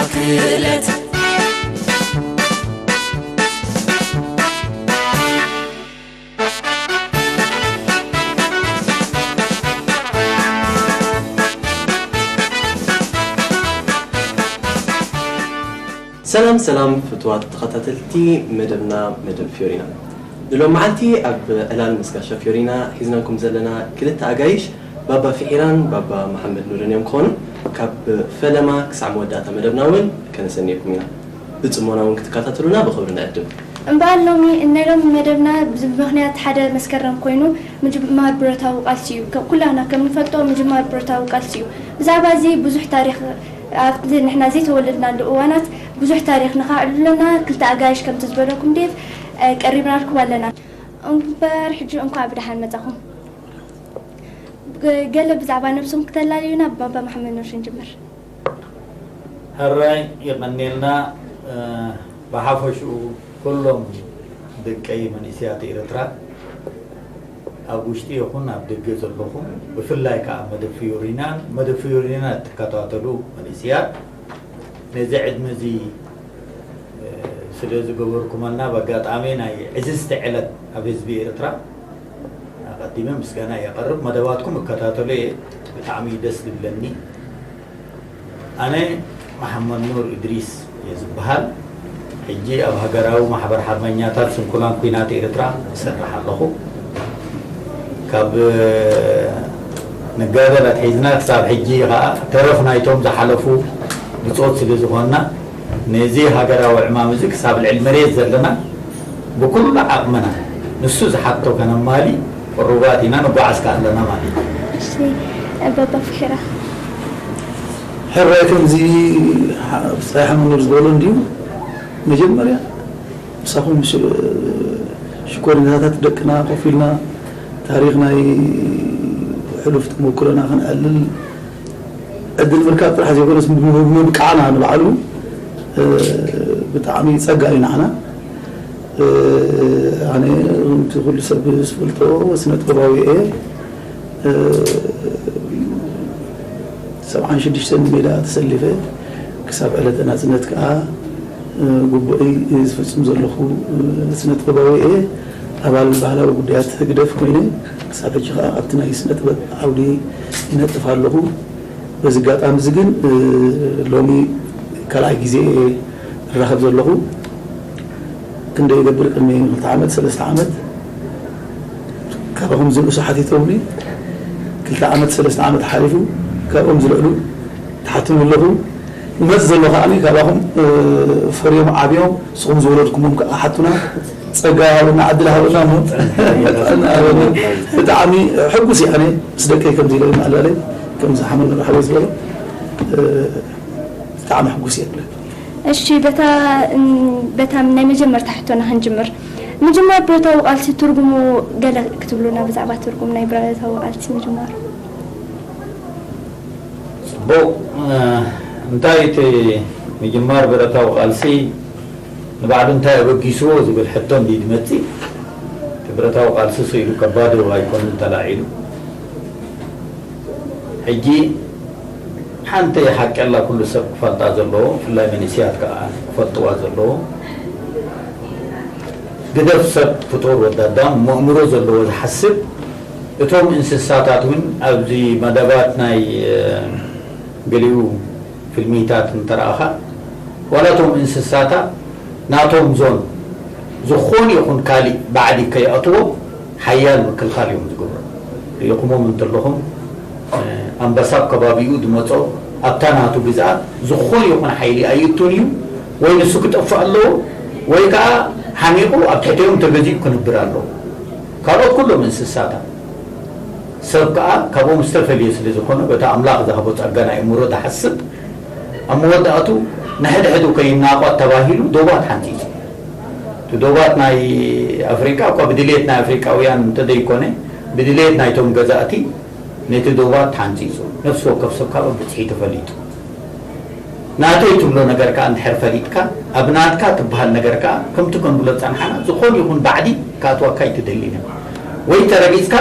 ክእለት። ሰላም ሰላም ፍቱዋት ተኸታተልቲ መደብና፣ መደብ ፊዮሪና። ንሎም መዓልቲ ኣብ ዕላል ምስ ጋሻ ፊዮሪና ሒዝናኩም ዘለና ክልተ ኣጋይሽ ባባ ፍሒራን ባባ መሓመድ ኑርን እዮም ክኾኑ። ካብ ፈለማ ክሳዕ መወዳእታ መደብና እውን ከነሰንየኩም ኢና። ብጽሞና እውን ክትከታተሉና ብኽብሪ ንዕድም። እምበኣር ሎሚ፣ ናይ ሎሚ መደብና ብምኽንያት ሓደ መስከረም ኮይኑ ምጅማር ብረታዊ ቃልሲ እዩ። ከም ኩላና ከም ንፈልጦ ምጅማር ብረታዊ ቃልሲ እዩ። ብዛዕባ እዚ ብዙሕ ታሪኽ ኣብቲ ንሕና ዘይተወለድናሉ እዋናት ብዙሕ ታሪኽ ንኻዕልሉና ክልተ ኣጋይሽ ከምቲ ዝበለኩም ዴቭ፣ እ፣ ቀሪብናልኩም ኣለና። እምበር ሕጂ እንኳዕ ብደሓን መጻኹም። ገ-፣ ገለ ብዛዕባ ነብስኹም ክተላልዩና ብባባ መሓመድ ኑር ንጅምር። ሕራይ የቐንየልና። እ፣ ብሓፈሽኡ ኩሎም ደቀይ መንእሰያት ኤርትራ ኣብ ውሽጢ ይኹን ኣብ ደገ ዘለኹም፣ ብፍላይ ከኣ መደብ ፊዮሪናን መደብ ፊዮሪና እትከታተሉ መንእሰያት ነዚ ዕድመ እዚ፣ እ፣ ስለ ዝገበርኩመልና ብኣጋጣሚ ናይ ዕዝዝቲ ዕለት ኣብ ህዝቢ ኤርትራ ኣቐዲመ ምስጋና የቐርብ። መደባትኩም እከታተሎ እየ፣ ብጣዕሚ ደስ ዝብለኒ። ኣነ መሓመድ ኑር እድሪስ እየ ዝበሃል። ሕጂ ኣብ ሃገራዊ ማሕበር ሓርበኛታት ስንኩላን ኲናት ኤርትራ እሰርሕ ኣለኹ። ካብ ነጋደል ኣትሒዝና ክሳብ ሕጂ ኸኣ ተረፍ ናይቶም ዝሓለፉ ብጾት ስለ ዝኾንና፣ ነዚ ሃገራዊ ዕማም እዚ ክሳብ ልዕሊ መሬት ዘለና ብኩሉ ዓቕምና ንሱ ዝሓቶ ከነማሊ ቅሩባት ኢና፣ ንጓዓዝ ከኣ ኣለና ማለት እዩ። እሺ፣ ባባ ፍሒራ። ሕራይ ከምዚ ሓ-፣ ብጻይ ሓመድ ኑር ዝበሎ እንድዩ። መጀመርያ ምሳኹም ሽ-፣ ሽኮሪናታት ደቅና ኮፍ ኢልና ታሪኽ ናይ ሕሉፍ ተመኩሮና ከነዕልል ዕድል ምርካብ ጥራሕ ዘይኮነስ፣ ምብ-፣ ምብቃዕና ንባዕሉ፣ እ፣ ብጣዕሚ ጸጋ እዩ ንዓና። እ፣ ኣነ ከምቲ ኩሉ ሰብ ዝፈልጦ ስነ ጥበባዊ እየ። እ፣ ሰብዓን ሽዱሽተን ሜዳ ተሰሊፈ ክሳብ ዕለተ ናጽነት ከኣ፣ እ፣ ግቡእይ ዝፍጽም ዘለኹ፣ እ፣ ስነ ጥበባዊ እየ። ኣባል ባህላዊ ጉዳያት ህግደፍ ኮይነ ክሳብ ሕጂ ከኣ ኣብቲ ናይ ስነ ጥበብ ዓውዲ ይነጥፍ ኣለኹ። በዚ ኣጋጣሚ እዚ ግን፣ እ፣ ሎሚ ካልኣይ ግዜ እየ እራኸብ ዘለኹ። ክንደይ ይገብር፣ ቅድሚ ክልተ ዓመት፣ ሰለስተ ዓመት ካባኹም ዝንእሱ ሓቲቶምኒ። ክልተ ዓመት፣ ሰለስተ ዓመት ሓሊፉ፣ ካብኦም ዝልዕሉ ተሓቲኒ ኣለኹ። መዝ ዘሎ ከዓኒ ካባኹም፣ እ፣ ፈርዮም ዓብዮም፣ ንስኹም ዝወለድኩሞም ከኣ ሓቱና። ጸጋ ሃበና፣ ዕድል ሃበና እሞ። ጥዕና ሃበና። ብጣዕሚ ሕጉስ እየ ኣነ ምስ ደቀይ ከምዚ ኢለ ይመዓላለይ፣ ከምዚ ሓመድ ኑር ሓወይ ዝበሎ፣ እ፣ ብጣዕሚ ሕጉስ እየ ብለካ። እሺ፣ በታ፣ እም፣ በታ ናይ መጀመርታ ሕቶና ክንጅምር። ምጅማር ብረታዊ ቃልሲ ትርጉሙ ገለ ክትብሉና ብዛዕባ ትርጉም ናይ ብረታዊ ቃልሲ ምጅማር? ጽቡቕ። እ፣ እንታይ እቲ ምጅማር ብረታዊ ቃልሲ ንባዕሉ እንታይ ኣበጊስዎ ዝብል ሕቶ እንዲ ዝመጽእ፣ እቲ ብረታዊ ቃልሲ ስኢሉ ከባዶ ኣይኮነን ተላዒሉ። ሕጂ ሓንቲ ሓቂ ኣላ ኩሉ ሰብ ክፈልጣ ዘለዎ፣ ብፍላይ መንእሰያት ከኣ ክፈልጥዋ ዘለዎ። ግደፍ ሰብ ፍጡር ወዲ ኣዳም፣ መእምሮ ዘለዎ ዝሓስብ፣ እቶም እንስሳታት እውን ኣብዚ መደባት ናይ፣ እ፣ ገሊኡ ፊልሚታት እንተረኣኻ፣ ዋላ እቶም እንስሳታት ናቶም ዞን ዝኾነ ይኹን ካሊእ ባዕዲ ከይኣትዎ ሓያል ምክልኻል እዮም ዝገብሩ። ርኢኹሞም እንተለኹም፣ እ፣ ኣንበሳ ኣብ ከባቢኡ ዝመጾ ኣብታ ናቱ ግዝኣት ዝኾነ ይኹን ሓይሊ ኣይእቱን እዩ። ወይ ንሱ ክጠፍእ ኣለዎ፣ ወይ ከኣ ሓሚቑ ኣብ ትሕቲኦም ተገዚኡ ክነብር ኣለዎ። ካልኦት ኩሎም እንስሳታት። ሰብ ከኣ ካብኦም ዝተፈልየ ስለ ዝኾነ፣ በቲ ኣምላኽ ዝሃቦ ጸጋ ናይ እምሮ ዝሓስብ፣ ኣብ መወዳእቱ ንሕድሕዱ ከይናቖት ተባሂሉ ዶባት ሓንጺጹ። እቲ ዶባት ናይ ኣፍሪቃ እኳ ብድሌት ናይ ኣፍሪቃውያን እንተዘይኮነ፣ ብድሌት ናይቶም ገዛእቲ ነቲ ዶባት ሓንጺጹ። ነፍሲ ወከፍ ሰብ ካብ ብጽሒቱ ፈሊጡ። ናተይ ትብሎ ነገር ከኣ እንድሕር ፈሊጥካ፣ ኣብ ናትካ ትበሃል ነገር ከኣ ከምቲ ከንብሎ ዝጸንሓና፣ ዝኾነ ይኹን ባዕዲ ክኣትወካ ኣይትደልን ኢኻ። ወይ ተረጊጽካ፣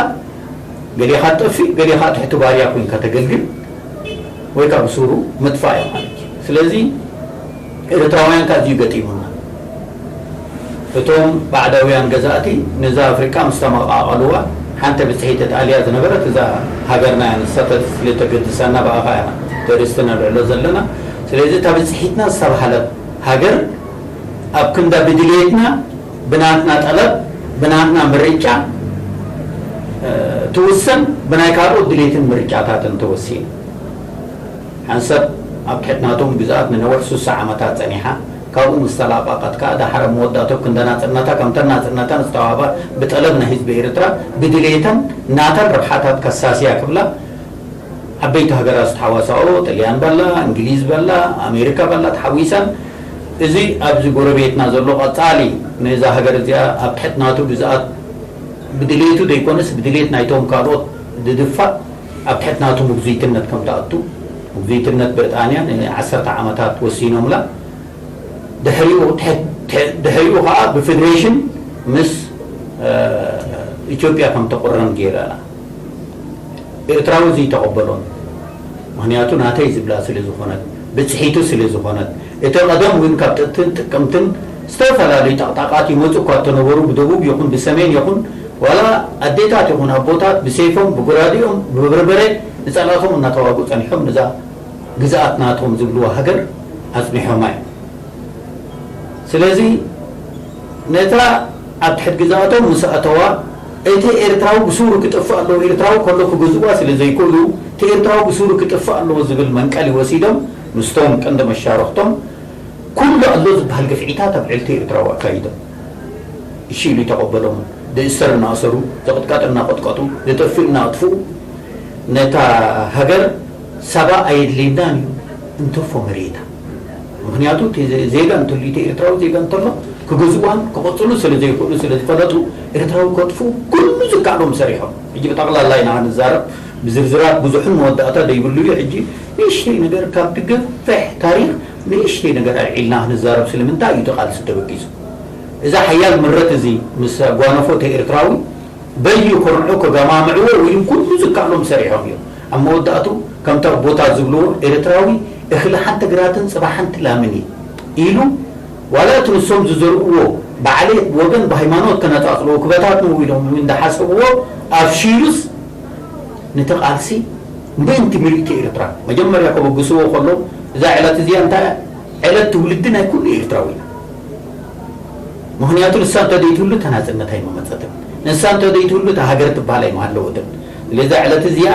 ገሌኻ ትጠፍእ፣ ገሌኻ ትሕቲ ባርያ ኮይንካ ተገልግል፣ ወይ ከኣ ብሱሩ ምጥፋእ እዩ ማለት እዩ። ስለዚ፣ ኤርትራውያን ከኣ እዚዩ ገጢሙና። እቶም ባዕዳውያን ገዛእቲ ነዛ ኣፍሪቃ ምስ ተመቓቐልዋ፣ ሓንቲ ብጽሒት ተጣልያ ዝነበረት እዛ ሃገርና እያ፣ ንሳ ተስሊ ተገድሳና ብኣኻ ኢና ተርእስቲ ነልዕሎ ዘለና። ስለዚ እታ ብጽሒትና ዝተባህለት ሃገር ኣብ ክንዳ ብድልየትና፣ ብናትና ጠለብ፣ ብናትና ምርጫ፣ እ፣ ትውሰን፣ ብናይ ካልኦት ድሌትን ምርጫታትን ተወሲኑ። ሓንሳብ ኣብ ትሕቲ ናቶም ግዝኣት ንነዊሕ ሱሳ ዓመታት ጸኒሓ፣ ካብኡ ምስ ተላቐቐት ከኣ፣ ዳሕረ መወዳእቶ ክንደ ናጽነታ፣ ከምተን ናጽነተን ዝተዋህባ ብጠለብ ናይ ህዝቢ ኤርትራ፣ ብድሌተን ናተን ረብሓታት ከሳስያ ክብላ፣ ዓበይቲ ሃገራት ዝተሓዋሳኦ፣ ጥልያን በላ፣ እንግሊዝ በላ፣ ኣሜሪካ በላ፣ ተሓዊሰን፣ እዚ ኣብዚ ጎረቤትና ዘሎ ቀጻሊ፣ ነዛ ሃገር እዚኣ ኣብ ትሕቲ ናቱ ግዝኣት ብድሌቱ ዘይኮነስ፣ ብድሌት ናይቶም ካልኦት ድድፋእ፣ ኣብ ትሕቲ ናቱ ምጉዝይትነት ከም ትኣቱ፣ ምጉዝይትነት ብሪጣንያ ንዓሰርተ ዓመታት ወሲኖምላ። ድሕሪኡ፣ ትሕ-፣ ትሕ-፣ ድሕሪኡ ኸኣ ብፌደሬሽን ምስ፣ እ፣ ኢትዮጵያ ከም ተቑረን ገይራ። ኤርትራዊ ዘይተቐበሎን። ምኽንያቱ ናተይ ዝብላ ስለ ዝኾነት፣ ብጽሒቱ ስለ ዝኾነት። እቲ ቀደም እውን ካብ ጥጥን ጥቅምትን ዝተፈላለዩ ጠቕጣቓት ይመጹ እኳ እንተነበሩ፣ ብደቡብ ይኹን ብሰሜን ይኹን፣ ዋላ ኣዴታት ይኹን ኣቦታት ብሰይፎም፣ ብጎራዴኦም፣ ብበርበረ ንጸላእቶም እናተዋግኡ ጸኒሖም፣ ነዛ ግዝኣት ናቶም ዝብልዋ ሃገር ኣጽኒሖማ እዮም። ስለዚ ነታ ኣብ ትሕቲ ግዝኣቶም ምስ ኣተዋ፣ እቲ ኤርትራዊ ብሱሩ ክጠፍእ ኣለዎ፣ ኤርትራዊ ከሎ ክገዝእዋ ስለ ዘይክእሉ፣ እቲ ኤርትራዊ ብሱሩ ክጠፍእ ኣለዎ ዝብል መንቀሊ ወሲዶም፣ ምስቶም ቀንዲ መሻርኽቶም፣ ኩሉ ኣሎ ዝበሃል ግፍዒታት ኣብ ልዕሊ እቲ ኤርትራዊ ኣካይዶም። እሺ ኢሉ ይተቐበሎም። ዝእሰር እናእሰሩ፣ ዝቕጥቀጥ እናቐጥቀጡ፣ ዝጠፍእ እናኣጥፍኡ፣ ነታ ሃገር ሳባ ኣየድልየናን እዩ፣ እንትፎ መሬታ። ምኽንያቱ እቲ ዜ-፣ ዜጋ እንተልዩ፣ እቲ ኤርትራዊ ዜጋ እንተሎ፣ ክገዝእዋን ክቐጽሉ ስለ ዘይኽእሉ፣ ስለ ዝፈለጡ፣ ኤርትራዊ ከጥፍኡ ኩሉ ዝከኣሎም ሰሪሖም። ሕጂ ብጠቕላላ ኢና ንዛረብ፣ ብዝርዝራት ብዙሕን መወዳእታ ዘይብሉ እዩ። ሕጂ ንእሽተይ ነገር ካብቲ ገፊሕ ታሪኽ ንእሽተይ ነገር ኣልዒልና ክንዛረብ ስለምንታይ እዩ እቲ ቃልሲ ተበጊሱ? እዛ ሓያል ምረት እዚ ምስ ኣጓነፎ እቲ ኤርትራዊ በዩ ክርዑ ክገማምዕዎ ወይ እውን ኩሉ ዝከኣሎም ሰሪሖም እዮም። ኣብ መወዳእቱ ከምቲ ኣቦታት ዝብልዎ ኤርትራዊ እኽሊ ሓንቲ ግራትን ጽባ ሓንቲ ላምን እዩ ኢሉ፣ ዋላ እቲ ንሶም ዝዘርእዎ ብዓሌት ብወገን ብሃይማኖት ከነጻጽልዎ ክበታትንዎ ኢሎም እንዳሓሰብዎ ኣፍሺሉስ፣ ነቲ ቃልሲ ምእንቲ ምልእቲ ኤርትራ መጀመርያ ከበግስዎ ከሎ፣ እዛ ዕለት እዚኣ እንታይ እያ? ዕለት ትውልዲ ናይ ኩሉ ኤርትራዊ እያ። ምኽንያቱ ንሳ እንተዘይትህሉ እታ ናጽነት ኣይምመጸትን። ንሳ እንተዘይትህሉ እታ ሃገር ትበሃል ኣይምሃለወትን። ስለዚ ዕለት እዚኣ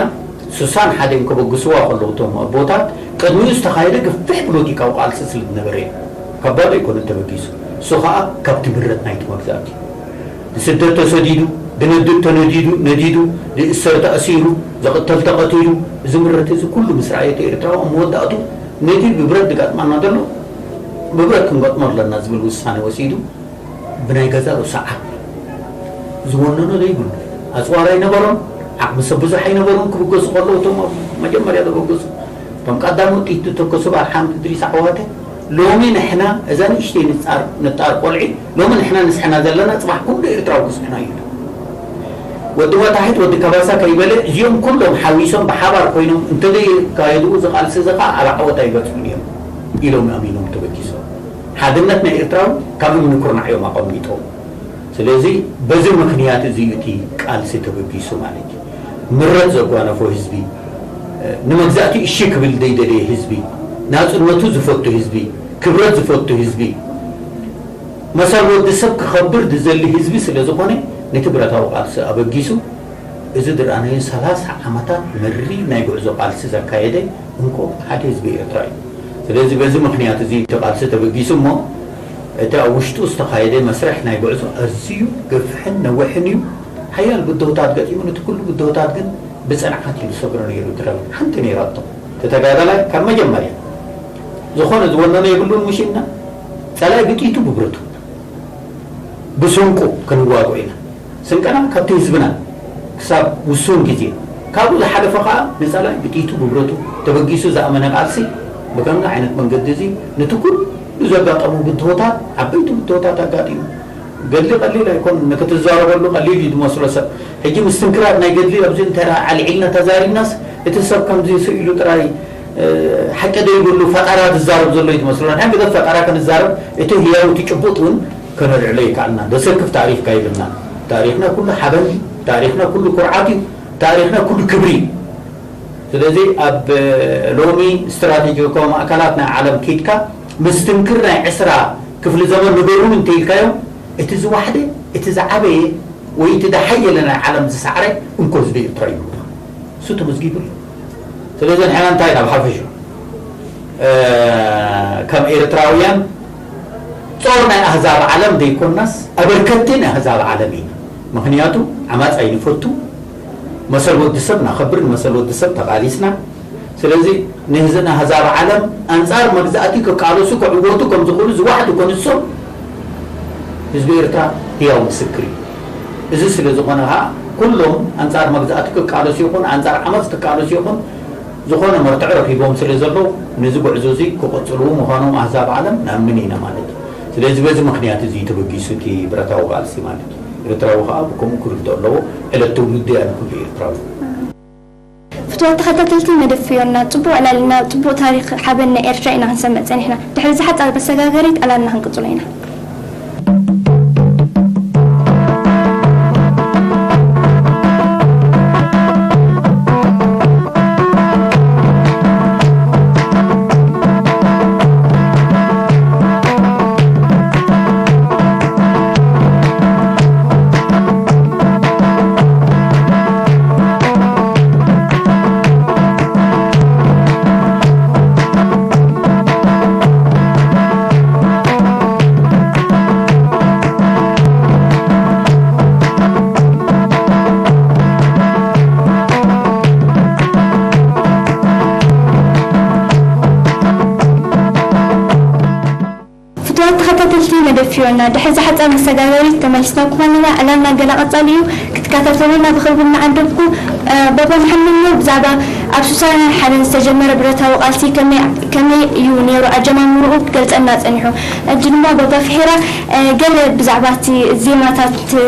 ሱሳን ሓደን ከበግስዋ ከለዉ እቶም ኣቦታት፣ ቅድሚኡ ዝተኻየደ ገፊሕ ፖለቲካዊ ቃልሲ ስለ ዝነበረ እዩ። ካብ ባዶ ኣይኮነን ተበጊሱ። እሱ ኸኣ ካብቲ ምረት ናይቲ መግዛእቲ እዩ። ንስደት ተሰዲዱ፣ ዝነድድ ተነዲዱ፣ ነዲዱ፣ ዝእሰር ተኣሲሩ፣ ዝቕተል ተቐቲሉ፣ እዚ ምረት እዚ ኩሉ ምስ ረኣየ እቲ ኤርትራዊ ኣብ መወዳእቱ ነቲ ብብረት ዝገጥመና ዘሎ ብብረት ክንገጥሞ ኣለና ዝብል ውሳነ ወሲዱ፣ ብናይ ገዛእ ርእሱ ዓቕሚ ዝወነኖ ዘይብሉ። ኣጽዋር ኣይነበሮን፣ ዓቕሚ ሰብ ብዙሕ ኣይነበሮን ክብገሱ ከለዉ እቶም ኣብ መጀመርያ ዘበገሱ። እቶም ቀዳሞት ጥይት ዝተኮሱ በዓል ሓምድ እድሪስ ዓዋተ፣ ሎሚ ንሕና እዛ ንእሽተይ ንጻር፣ ንጣር ቆልዒ፣ ሎሚ ንሕና ንስሕና ዘለና፣ ጽባሕ ኩሉ ኤርትራዊ ክስሕና እዩ። ወዲ መታሒት፣ ወዲ ከባሳ ከይበለ፣ እዚኦም ኩሎም ሓዊሶም ብሓባር ኮይኖም እንተዘይካየድኡ፣ እዚ ቃልሲ እዚ ኸኣ ኣብ ዓወት ኣይበጽሑን እዮም ኢሎም ኣሚኖም ተበጊሶም። ሓድነት ናይ ኤርትራዊ ካብ እምኒ ኩርናዕ እዮም ኣቐሚጦም። ስለዚ በዚ ምኽንያት እዚ እዩ እቲ ቃልሲ ተበጊሱ ማለት እዩ። ምረት ዘጓነፎ ህዝቢ፣ ንመግዛእቲ እሺ ክብል ዘይደለየ ህዝቢ፣ ናጽነቱ ዝፈቱ ህዝቢ፣ ክብረት ዝፈቱ ህዝቢ፣ መሰል ወዲ ሰብ ክኸብር ዝዘሊ ህዝቢ ስለ ዝኾነ፣ ነቲ ብረታዊ ቃልሲ ኣበጊሱ፣ እዚ ዝረኣናዮ ሰላሳ ዓመታት መሪር ናይ ጉዕዞ ቃልሲ ዘካየደ እንኮ ሓደ ህዝቢ ኤርትራ እዩ። ስለዚ በዚ ምኽንያት እዚ እቲ ቃልሲ ተበጊሱ እሞ፣ እቲ ኣብ ውሽጡ ዝተኻየደ መስርሕ ናይ ጉዕዞ ኣዝዩ ገፊሕን ነዊሕን እዩ። ሓያል ብድሆታት ገጢሙ፣ ነቲ ኩሉ ብድሆታት ግን ብጽንዓት እዩ ዝሰግሮ ነይሩ። ድረም ሓንቲ ነይራቶ። እቲ ተጋዳላይ ካብ መጀመርያ ዝኾነ ዝወነነ የብሉን፣ ምሽ ኢልና ጸላኢ ብጥይቱ ብብረቱ ብስንቁ ክንዋግኦ ኢና። ስንቅና ካብቲ ህዝብና ክሳብ ውሱን ግዜ፣ ካብኡ ዝሓለፈ ኸኣ ንጸላኢ ብጥይቱ ብብረቱ ተበጊሱ ዝኣመነ ቃልሲ ብከምዚ ዓይነት መንገዲ እዚ ነቲ ኩሉ ዘጋጠሙ ብድሆታት፣ ዓበይቲ ብድሆታት ኣጋጢሙ። ገድሊ ቀሊል ኣይኮን፣ ንክትዛረበሉ ቀሊል እዩ ዝመስሎ ሰብ። ሕጂ ምስትንክራት ናይ ገድሊ ኣብዚ እንተ ኣልዒልና ተዛሪብናስ፣ እቲ ሰብ ከምዚ ስኢሉ ጥራይ፣ ሓቂ ዘይብሉ ፈጠራ ዝዛረብ ዘሎ እዩ ትመስሎ። ንሕና ግደፍ ፈጠራ ክንዛረብ፣ እቲ ህያው፣ እቲ ጭቡጥ እውን ከነልዕሎ ይከኣልና። ዘሰክፍ ታሪኽ ካይብልና። ታሪኽና ኩሉ ሓበን፣ ታሪኽና ኩሉ ኩርዓት እዩ፣ ታሪኽና ኩሉ ክብሪ እዩ። ስለዚ ኣብ ሎሚ ስትራቴጂካዊ ማእከላት ናይ ዓለም ኪድካ፣ ምስትንክር ናይ ዕስራ ክፍሊ ዘመን ንገሩን እንተኢልካዮም፣ እቲ ዝዋሕደ፣ እቲ ዝዓበየ ወይ እቲ ዝሓየለ ናይ ዓለም ዝሰዕረ እንኮ ህዝቢ ኤርትራ እዩ። እሱ ተመዝጊቡ ኣሎ። ስለዚ ንሕና እንታይ ኢና ብሓፈሽኡ፣ እ፣ ከም ኤርትራውያን ጾር ናይ ኣህዛብ ዓለም ዘይኮናስ ኣበርከቲ ናይ ኣህዛብ ዓለም ኢና። ምኽንያቱ ዓማጽ ኣይንፈቱ፣ መሰል ወዲ ሰብ ናኸብር፣ ንመሰል ወዲ ሰብ ተቓሊስና። ስለዚ ንህዝና ኣህዛብ ዓለም ኣንጻር መግዛእቲ ክቃለሱ ክዕወቱ ከም ዝኽእሉ ዝዋሕዱ ከንሶም ህዝቢ ኤርትራ ህያው ምስክር እዩ። እዚ ስለ ዝኾነ ኸኣ ኩሎም ኣንጻር መግዛእቲ ክቃለሱ ይኹን ኣንጻር ዓመጽ ክቃለሱ ይኹን ዝኾነ መርትዖ ረኺቦም ስለ ዘለዉ ነዚ ጉዕዞ እዚ ክቕጽልዎ ምዃኖም ኣህዛብ ዓለም ንኣምን ኢና ማለት እዩ። ስለዚ በዚ ምኽንያት እዚ እዩ ተበጊሱ እቲ ብረታዊ ቃልሲ ማለት እዩ። ኤርትራዊ ኸኣ ብከምኡ ክርድኦ ኣለዎ። ዕለት ትውልዲ እያ ንኩሉ ኤርትራዊ። ፍትዋት ተኸታተልቲ መደብ ፊዮና፣ ጽቡቕ ዕላልና፣ ጽቡቕ ታሪኽ ሓበን ናይ ኤርትራ ኢና ክንሰምዕ ጸኒሕና። ድሕሪ ዝሓጻር መሰጋገሪት ዕላልና ክንቅጽሎ ኢና። ፍቱዋት ተኸታተልቲ መደብ ፊዮና፣ ድሕሪ ዝሓጸር መሰጋገሪት ተመሊስና ክኾንና ዕላልና ገና ቀጻሊ እዩ። ክትከታተሉና ብኽብሪ እናዓደምኩ፣ እ፣ ባባ መሓመድ ኑር ብዛዕባ ኣብ ሱሳ ሓደ ዝተጀመረ ብረታዊ ቃልሲ ከመይ፣ ከመይ እዩ ነይሩ ኣጀማምርኡ ክገልጸልና ጸኒሑ። ሕጂ ድማ ባባ ፍሒራ፣ እ፣ ገለ ብዛዕባ እቲ ዜማታት፣ እ፣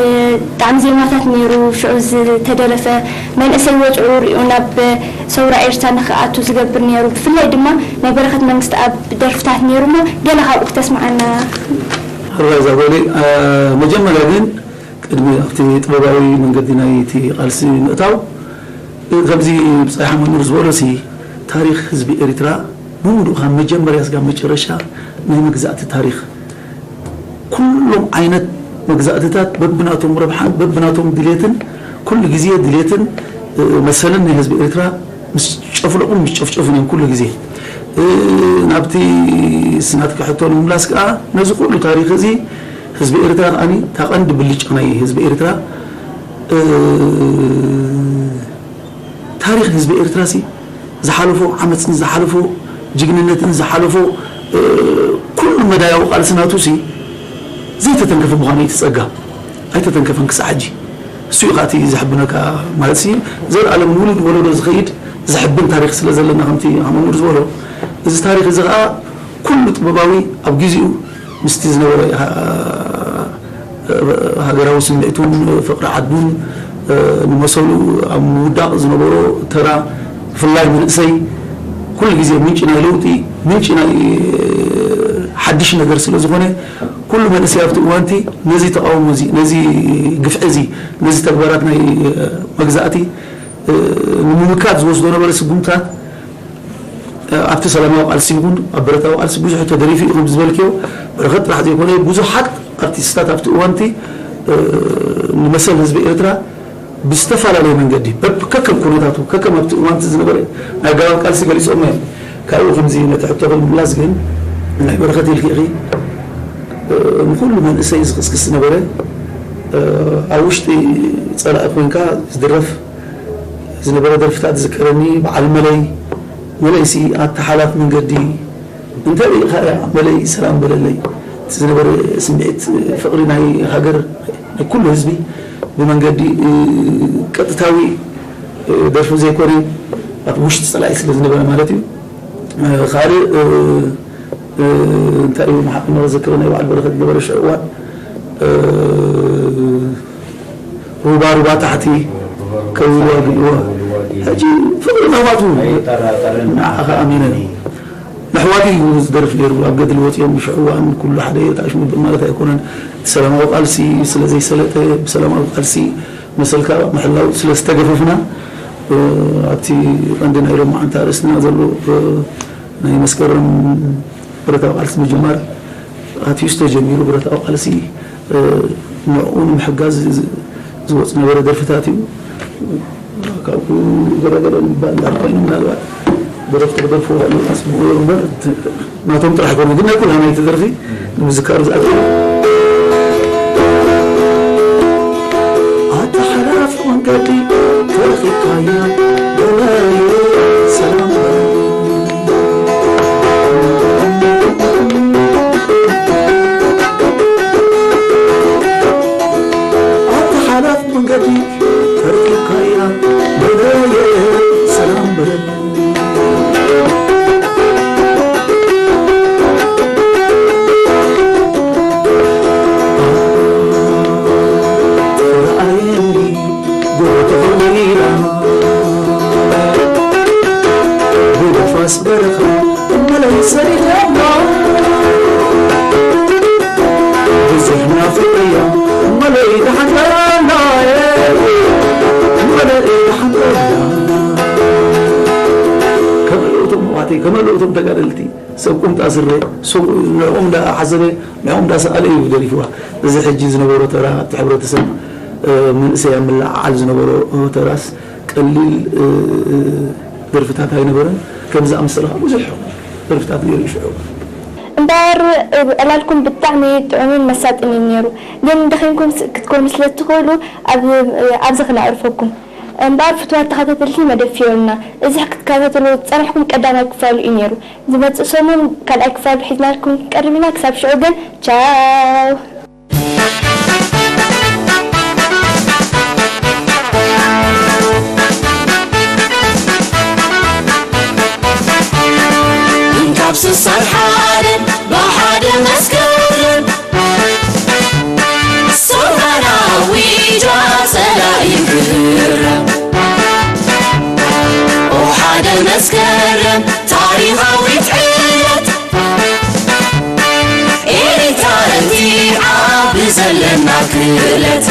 ጣዕሚ ዜማታት ነይሩ፣ ሽዑ ዝተደረፈ መንእሰይ ወጽዑ ሪኡ ናብ ሰውራ ኤርትራ ንኽኣቱ ዝገብር ነይሩ። ብፍላይ ድማ ናይ በረኸት መንግስትኣብ ደርፍታት ነይሩ እሞ ገለ ካብኡ ክተስምዓና። ሕራይ ዛጎሊ፣ እ፣ መጀመርያ ግን ቅድሚ ኣብቲ ጥበባዊ መንገዲ ናይ እቲ ቃልሲ ምእታው፣ እ፣ ከምዚ ብጻይ ሓመኑር ዝበሎ ሲ ታሪኽ ህዝቢ ኤርትራ ብምሉኡ ካብ መጀመርያ ስጋብ መጨረሻ ናይ መግዛእቲ ታሪኽ፣ ኩሎም ዓይነት መግዛእትታት በብናቶም ረብሓን በብናቶም ድሌትን ኩሉ ግዜ ድሌትን፣ እ፣ መሰልን ናይ ህዝቢ ኤርትራ ምስ ጨፍለቑን ምስ ጨፍጨፉን እዮም ኩሉ ግዜ። እ፣ ናብቲ ስናትካ ሕቶ ንምምላስ ከኣ ነዚ ኩሉ ታሪኽ እዚ ህዝቢ ኤርትራ ከኣ እታ ቀንዲ ብልጫ ናይ ህዝቢ ኤርትራ፣ እ፣ ታሪኽ ህዝቢ ኤርትራ ሲ ዝሓለፎ ዓመጽን ዝሓለፎ ጅግንነትን ዝሓለፎ፣ እ፣ ኩሉ መዳያዊ ቃልሲ ናቱ ሲ ዘይተተንከፈ ምዃኑ እዩ እቲ ጸጋ። ኣይተተንከፈን ክሳዕ ሕጂ። እሱ እዩ ከኣ እቲ ዘሕብነካ ማለት ሲ ዘልኣለም ንውሉድ ወለዶ ዝኸይድ ዘሕብን ታሪኽ ስለ ዘለና ከምቲ ኣመሙር ዝበሎ እዚ ታሪኽ እዚ ከኣ ኩሉ ጥበባዊ ኣብ ግዜኡ ምስቲ ዝነበረ ሃ-፣ ሃገራዊ ስምዒቱን ፍቕሪ ዓዱን፣ እ፣ ንመሰሉ ኣብ ምውዳቕ ዝነበሮ ተራ፣ ብፍላይ መንእሰይ ኩሉ ግዜ ምንጪ ናይ ለውጢ፣ ምንጪ ናይ፣ እ፣ ሓድሽ ነገር ስለ ዝኾነ፣ ኩሉ መንእሰይ ኣብቲ እዋንቲ ነዚ ተቓውሞ እዚ፣ ነዚ ግፍዒ እዚ፣ ነዚ ተግባራት ናይ፣ እ፣ መግዛእቲ፣ እ፣ ንምምካት ዝወስዶ ነበረ ስጉምታት፣ ኣብቲ ሰላማዊ ቃልሲ ይኹን ኣብ ብረታዊ ቃልሲ ብዙሕ ተደሪፉ እዩ። ከም ዝበልክዮ በረኸት ጥራሕ ዘይኮነ ብዙሓት ኣርቲስታት ኣብቲ እዋንቲ፣ እ፣ ንመሰል ህዝቢ ኤርትራ ብዝተፈላለየ መንገዲ በብ-፣ ከከም ኩነታቱ ከከም ኣብቲ እዋንቲ ዝነበረ ናይ ኣገባብ ቃልሲ ገሊጾሞ እዮም። ካብኡ ከምዚ ነቲ ሕቶ ንምምላስ ግን ናይ በረኸት ኢልኪ ኢኺ፣ እ፣ ንኹሉ መንእሰይ ዝኽስክስ ዝነበረ፣ እ፣ ኣብ ውሽጢ ጸላኢ ኮንካ ዝድረፍ ዝነበረ ደርፍታት ዝዝከረኒ በዓል መለይ፣ መለይሲ ኣታ ሓላፍ መንገዲ እንተ ርኢኻ እያ መለይ ሰላም በለለይ። እቲ ዝነበረ ስምዒት ፍቕሪ ናይ ሃገር ናይ ኩሉ ህዝቢ ብመንገዲ፣ እ፣ ቀጥታዊ፣ እ፣ ደርፊ ዘይኮነ ኣብ ውሽጢ ጸላኢ ስለ ዝነበረ ማለት እዩ። እ፣ ካልእ፣ እ፣ እ፣ እንታይ እዩ መሓ-፣ ክዘክሮ ናይ በዓል በረኸት ዝነበረ ሽዑ እዋን፣ እ፣ ሩባ ሩባ ታሕቲ ከውልዋ ግልዋ ሕጂ ፍቕሪ ናባቱ። ኣይጠራጠርን። ንዓኻ ኣሚነ። ንኣሕዋተይ እዩ ዝደርፍ ነይሩ። ኣብ ገድሊ ወፂኦም ሽዑ እዋን ኩሉ ሓደ እዩ፣ ተኣሽሙ ማለት ኣይኮነን። እቲ ሰላማዊ ቃልሲ ስለ ዘይሰለጠ፣ ብሰላማዊ ቃልሲ መሰልካ ምሕላው ስለ ዝተገፈፍና፣ እ፣ ኣብቲ ቀንዲ ናይ ሎማዓንቲ ኣርእስትና ዘሎ፣ እ፣ ናይ መስከረም ብረታዊ ቃልሲ ምጅማር ኣትዩ ዝተጀሚሩ ብረታዊ ቃልሲ፣ እ፣ ንዕኡ ንምሕጋዝ ዝ-፣ ዝወፅ ነበረ ደርፍታት እዩ። ካብኡ ገለገለ ምባል ዳር ኮይኑ ምናልባት ደረፍቲ ክደርፍዎ ከለዉ ኣፅብቑ እዮም እምበር፣ እቲ ናቶም ጥራሕ ኣይኮነ፣ ግን ናይ ኩልና ናይቲ ደርፊ ንምዝካር ዝኣክል። ኣታ ሓላፊ መንገዲ ተረኺብካያ፣ በለዮ ሰላም በለኒ። ኣታ ሓላፊ መንገዲ ተረኺብካያ፣ በለየ ሰላም በለኒ። ተረኣየኒ ጎቦ ተኸዊላ፣ ብንፋስ በረኻ እመለይ ሰሪሓ። ብዙሕ ናፊቐያ እመለይ ደሓን በላ፣ እመለይ ደሓን በላ። ከመልኡቶም ኣሕዋተይ፣ ከመልኡቶም ተጋደልቲ፣ ሰብ ቁምጣ ስረ፣ ሰብ ንዕኦም እንዳሓሰበ፣ ንዕኦም እንዳሰኣለ እዩ ደሪፍዋ። እዚ ሕጂ ዝነበሮ ተራ ኣብቲ ሕብረተሰብ፣ እ፣ መንእሰይ ኣብ ምልዕዓል ዝነበሮ ተራስ ቀሊል፣ እ፣ ደርፍታት ኣይነበረን። ከምዚ ኣመሰለ ብዙሕ ደርፍታት ነይሩ ሽዑ። እምበኣር ዕላልኩም ብጣዕሚ ጥዑምን መሳጥን እዩ ነይሩ። ግን ደኺምኩም ስ-፣ ክትኮኑ ስለ እትኽእሉ ኣብ-፣ ኣብዚ ክነዕርፈኩም። እምበኣር ፍቱዋት ተኸታተልቲ መደብ ፊዮልና፣ እዚ ክትከታተሉ ዝጸናሕኩም ቀዳማይ ክፋሉ እዩ ነይሩ። ዝመጽእ ሰሙን ካልኣይ ክፋሉ ሒዝናልኩም ክንቀርብ ኢና። ክሳብ ሽዑ ግን ቻው። ካብ ስሳን ሓደን ብሓደ መስከረም፣ ሶራን ኣዊጃ ጸላኢ ክረም። ኦ ሓደ መስከረም ታሪኻዊት ዕለት፣ ኤሪትራ ረቲዓ ብዘለና ክእለት።